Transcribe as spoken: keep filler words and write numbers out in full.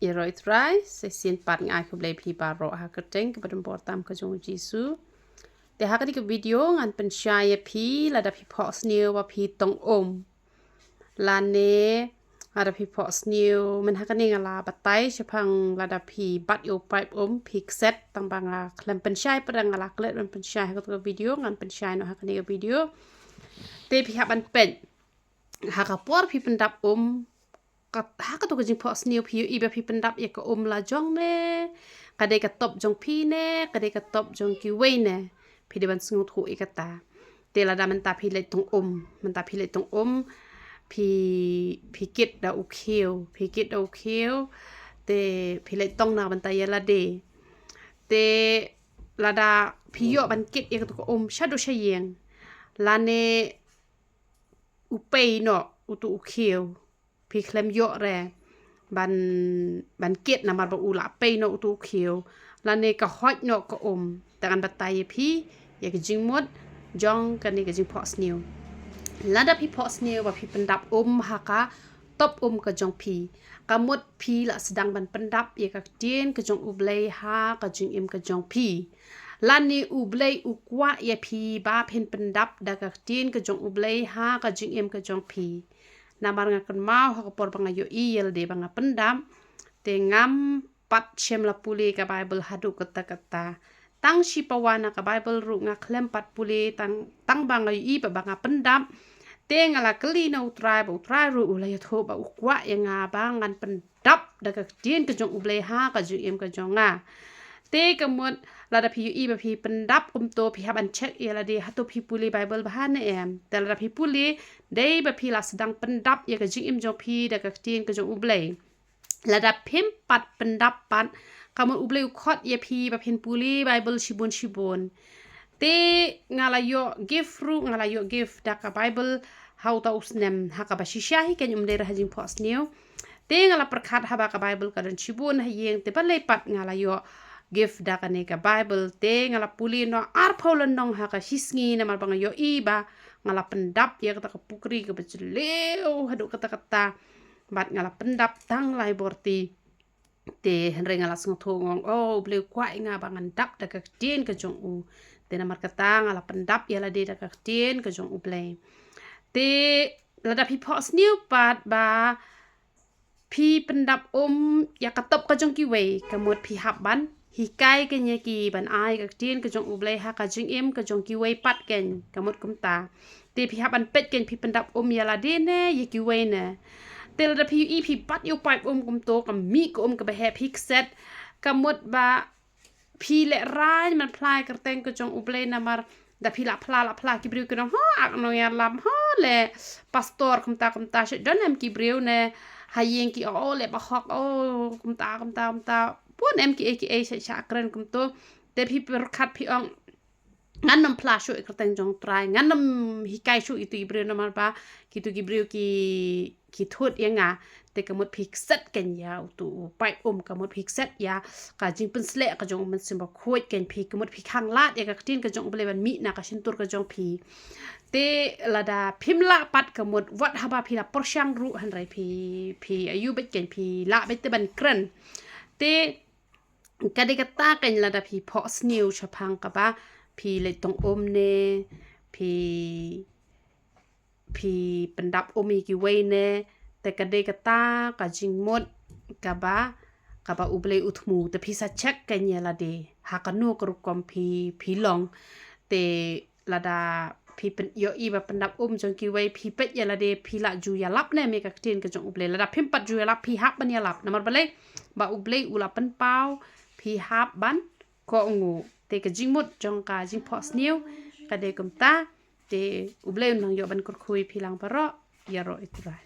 Ïaroh ïa u Trai, sa shisien pat nga ai khublei phi baroh ha ka kyrteng kaba donbor tam ka jong u Jisu. Te ha kane ka video ngan pynshai ïa phi lada phi phohsniew ba phi tong um. Lane lada phi phohsniew, mynta ha kane nga la batai shaphang lada phi bat ïa u paip um, phi kset, tang ba nga khlem pynshai pat, nga la klet ban pynshai ha kato ka video, ngan pynshai noh ha kane ka video. Te phi hap ban peit ha ka por phi pyndap um, ka, ha kato ka jingphohsniew phi ïohi ba phi pyndap ïa ka um la jong ne, ka dei ka top jong phi ne, ka dei ka top jong kiwei ne, phi dei ban sngewthuh ïa kata. Te lada mynta phi leit tong um, mynta phi leit tong um, phi, phi kit da u khiew, phi kit da u khiew, te phi leit tong na bynta ïa lade. Te lada phi ïoh ban kit ïa kato ka um shaduh sha ïing, lane u pei noh uto u khiew, phi khlem ïoh re ban, ban kit namar ba u la pei noh uto u khiew, lane ka hoit noh ka um. Te ngan batai ïa phi ïa ka jingmut jong kane ka jingphohsniew. Lada phi phohsniew ba phi pyndap um ha ka top um ka jong phi, ka mut phi la sdang ban pyndap ïa ka ktien ka jong U Blei ha ka jingim ka jong phi. Lane U Blei u kwah ïa phi ba phin pyndap da ka ktien ka jong U Blei ha ka jingim ka jong phi. Namar nga kynmaw ha ka por ba nga ïohi ïa lade ba nga pyndap, te ngam pat shym la pule ka Baibl haduh katta katta. Tang shi pawa na ka Baibl ruh nga khlem pat pule, tang, tang ba nga ïohi ba, ba nga pyndap. Te nga la kylli na u Trai, ba u Trai ruh u la ïathuh ba u kwah ïa nga ba ngan pyndap da ka ktien ka jong U Blei ha ka jingim ka jong nga. Te ka mut lada phi ïohi ba phi pyndap kumto, phi hap ban check ïa lade, hato phi pule Baibl bha ne em. Te lada phi pule, dei ba phi la sdang pyndap ïa ka jingim jong phi da ka ktien ka jong U Blei. Lada phim pat pyndap pat, ka mut U Blei u khot ïa phi ba phin pule Baibl shibun shibun. Te nga la ïoh gift ruh, nga la ïoh gift da ka Baibl ha uta u snem, ha kaba shisha hi kein, ym dei re ha jingphohsniew. Te nga la pyrkhat haba ka Baibl ka don shibun ha ïing, te balei pat nga la ïoh gift da kane ka Baibl. Te nga la pule noh arphew lynnong ha ka shisngi, namar ba nga ïohi ba nga la pyndap ïa kata ka pukri kaba jylliew haduh katta katta. Bad nga la pyndap tang lai borti. Te hynrei nga la sngewthuh, nga ong, oh, U Blei u kwah ïa nga ba ngan dap da ka ktien ka jong u. Te namar kata nga la pyndap ïa lade da ka ktien ka jong U Blei. Te lada phi phohsniew pat ba phi pyndap um ïa ka top ka jong kiwei, ka mut phi hap ban hikai kein ïa ki ban ai ka ktien ka jong U Blei ha ka jingim ka jong kiwei pat kein, ka mut kumta. Te phi hap ban peit kein, phi pyndap um ïa lade ne ïa kiwei ne. Te lada phi ïohi phi bat ïa u paip um kumto, ka mih ka um kaba heh, phi kset, ka mut ba phi lehraiñ ban phla ïa ka kyrteng ka jong U Blei, namar da phi la phla, la phla, ki briew kin ong, ho, ak nongïalam, ho, leh pastor kumta kumta. Shu don em ki briew ne ha ïing ki ong, oh, leh bahok, oh, kumta kumta kumta. Bun em kiei kiei sha, sha kren kumto. Te phi pyrkhat phi ong, ngan nym phla shuh ïa ka kyrteng jong U Trai, ngan nym hikai shuh ïa kito ki briew, namar ba kito ki briew ki, ki thut ïa nga. Te ka mut phi kset kein ïa uto u paip um, ka mut phi kset ïa ka jingpynsleh ka jong U Mynsiem Bakhuid kein phi, ka mut phi khanglad ïa ka ktien ka jong U Blei ban mih na ka shyntur ka jong phi. Te lada phim lah pat, ka mut wat haba phi la pyrshang ruh, hynrei phi, phi ïohi beit kein, phi lah beit te ban kren. Te ka dei kata kein, lada phi phohsniew shaphang kaba phi leit tong um ne, phi, phi pyndap um ïa kiwei ne, te ka dei kata ka jingmut kaba, kaba U Blei u thmu. Te phi sa check kein ïa lade ha kano ka rukom phi, phi long. Te lada phi pyn-, ïohi ba pyndap um jong kiwei, phi peit ïa lade, phi lah ju ïalap ne em ïa ka ktien ka jong U Blei. Lada phim pat ju ïalap, phi hap ban ïalap. Namar balei? Ba U Blei u la pynpaw, phi hap ban kohnguh. Te ka jingmut jong ka jingphohsniew ka dei kumta. Te U Blei un nang ïoh ban kyrkhu ïa phi lang baroh. Ïaroh ïa U Trai.